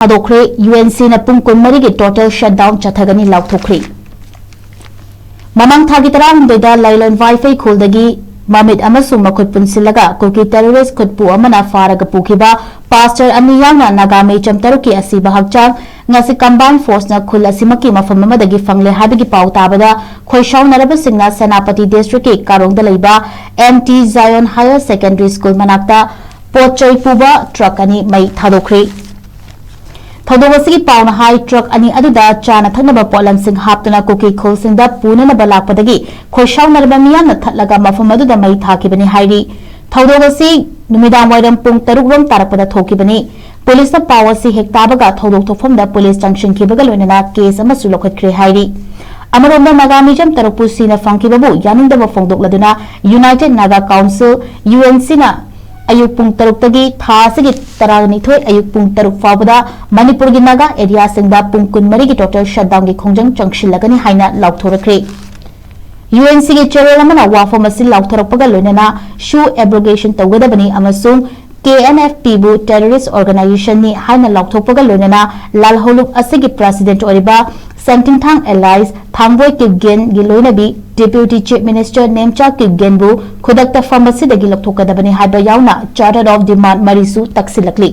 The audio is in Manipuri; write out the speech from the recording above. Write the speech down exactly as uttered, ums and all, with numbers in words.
ꯊꯥꯗꯣꯛꯈ꯭ꯔꯦ꯫ UNCꯅ ꯄꯨꯡ ꯀꯨꯟꯃꯔꯤꯒꯤ total shutdown ꯆꯠꯊꯒꯅꯤ ꯂꯥꯎꯊꯣꯛꯈ꯭ꯔꯦ꯫ ꯃꯃꯥꯡ ꯊꯥꯒꯤ ꯇꯔꯥꯍꯨꯝꯗꯣꯏꯗ ꯂꯥꯏꯂꯣꯟ ꯋꯥꯏꯐꯩ ꯈꯨꯜꯗꯒꯤ ꯃꯃꯤꯠ ꯑꯃꯁꯨꯡ ꯃꯈꯨꯠ ꯄꯨꯟꯁꯤꯜꯂꯒ ꯀꯨꯀꯤ terrorist ꯈꯨꯠꯄꯨ ꯑꯃꯅ ꯐꯥꯔꯒ ꯄꯨꯈꯤꯕ pastor ꯑꯅꯤ ꯌꯥꯎꯅ ꯅꯥꯒꯥ ꯃꯤꯆꯝ ꯇꯔꯨꯛꯀꯤ ꯑꯁꯤꯕ ꯍꯛꯆꯥꯡ ꯉꯁꯤ combined forceꯅ ꯈꯨꯜ ꯑꯁꯤꯃꯛꯀꯤ ꯃꯐꯝ ꯑꯃꯗꯒꯤ ꯐꯪꯂꯦ ꯍꯥꯏꯕꯒꯤ ꯄꯥꯎ ꯇꯥꯕꯗ ꯈꯣꯏꯁꯥꯎꯅꯔꯕꯁꯤꯡꯅ ꯁꯦꯅꯥꯄꯇꯤ districtꯀꯤ ꯀꯥꯔꯣꯡꯗ ꯂꯩꯕ MT Zion Higher Secondary School ꯃꯅꯥꯛꯇ ꯄꯣꯠ ꯆꯩ ꯄꯨꯕ truck ꯑꯅꯤ ꯃꯩ ꯊꯥꯗꯣꯛꯈ꯭ꯔꯦ꯫ ꯊꯧꯗꯣꯛ ꯑꯁꯤꯒꯤ ꯄꯥꯎꯅ ꯍꯥꯏ, truck ꯑꯅꯤ ꯑꯗꯨꯗ ꯆꯥꯅ ꯊꯛꯅꯕ ꯄꯣꯠꯂꯝꯁꯤꯡ ꯍꯥꯞꯇꯨꯅ ꯀꯨꯀꯤ ꯈꯨꯜꯁꯤꯡꯗ ꯄꯨꯅꯅꯕ ꯂꯥꯛꯄꯗꯒꯤ ꯈꯣꯏꯁꯥꯎꯅꯔꯕ ꯃꯤꯌꯥꯝꯅ ꯊꯠꯂꯒ ꯃꯐꯝ ꯑꯗꯨꯗ ꯃꯩ ꯊꯥꯈꯤꯕꯅꯤ ꯍꯥꯏꯔꯤ꯫ ꯊꯧꯗꯣꯛ ꯑꯁꯤ ꯅꯨꯃꯤꯗꯥꯡ ꯋꯥꯏꯔꯝ ꯄꯨꯡ ꯇꯔꯨꯛ ꯔꯣꯝ ꯇꯥꯔꯛꯄꯗ ꯊꯣꯛꯈꯤꯕꯅꯤ꯫ ꯄꯨꯂꯤꯁꯅ ꯄꯥꯎ ꯑꯁꯤ ꯍꯦꯛ ꯇꯥꯕꯒ ꯊꯧꯗꯣꯛ ꯊꯣꯛꯐꯝꯗ ꯄꯨꯂꯤꯁ ꯆꯪꯁꯤꯟꯈꯤꯕꯒ ꯂꯣꯏꯅꯅ case ꯑꯃꯁꯨ ꯂꯧꯈꯠꯈ꯭ꯔꯦ ꯍꯥꯏꯔꯤ꯫ ꯑꯃꯔꯣꯝꯗ ꯅꯥꯒꯥ ꯃꯤꯆꯝ ꯇꯔꯨꯛꯄꯨ ꯁꯤꯅ ꯐꯪꯈꯤꯕꯕꯨ ꯌꯥꯅꯤꯡꯗꯕ ꯐꯣꯡꯗꯣꯛꯂꯗꯨꯅ United Naga Council, UNCꯅ ꯑꯌꯨꯛ ꯄꯨꯡ ꯇꯔꯨꯛꯇꯒꯤ ꯊꯥ ꯑꯁꯤꯒꯤ ꯇꯔꯥꯅꯤꯊꯣꯏ ꯑꯌꯨꯛ ꯄꯨꯡ ꯇꯔꯨꯛ ꯐꯥꯎꯕꯗ ꯃꯅꯤꯄꯨꯔꯒꯤ ꯅꯥꯒꯥ areaꯁꯤꯡꯗ ꯄꯨꯡ ꯀꯨꯟꯃꯔꯤꯒꯤ total shutdownꯒꯤ ꯈꯣꯡꯖꯪ ꯆꯪꯁꯤꯜꯂꯒꯅꯤ ꯍꯥꯏꯅ ꯂꯥꯎꯊꯣꯔꯛꯈ꯭ꯔꯦ꯫ UNCꯒꯤ chairman ꯑꯃꯅ ꯋꯥꯐꯝ ꯑꯁꯤ ꯂꯥꯎꯊꯣꯔꯛꯄꯒ ꯂꯣꯏꯅꯅ shoe abrogation ꯇꯧꯒꯗꯕꯅꯤ ꯑꯃꯁꯨꯡ KNFPꯕꯨ terrorist organizationꯅꯤ ꯍꯥꯏꯅ ꯂꯥꯎꯊꯣꯛꯄꯒ ꯂꯣꯏꯅꯅ ꯂꯥꯜꯍꯧꯂꯨꯞ ꯑꯁꯤꯒꯤ president ꯑꯣꯏꯔꯤꯕ ꯁꯦꯡꯊꯤꯡꯊꯥꯡ alias ꯊꯥꯡꯕꯣꯏ ꯀꯤꯞꯒꯦꯟꯒꯤ ꯂꯣꯏꯅꯕꯤ Deputy Chief Minister ꯅꯦꯝꯆꯥ ꯀꯤꯞꯒꯦꯟꯕꯨ ꯈꯨꯗꯛꯇ ꯐꯝ ꯑꯁꯤꯗꯒꯤ ꯂꯧꯊꯣꯛꯀꯗꯕꯅꯤ ꯍꯥꯏꯕ ꯌꯥꯎꯅ charter of demand ꯃꯔꯤꯁꯨ ꯇꯛꯁꯤꯜꯂꯛꯂꯤ꯫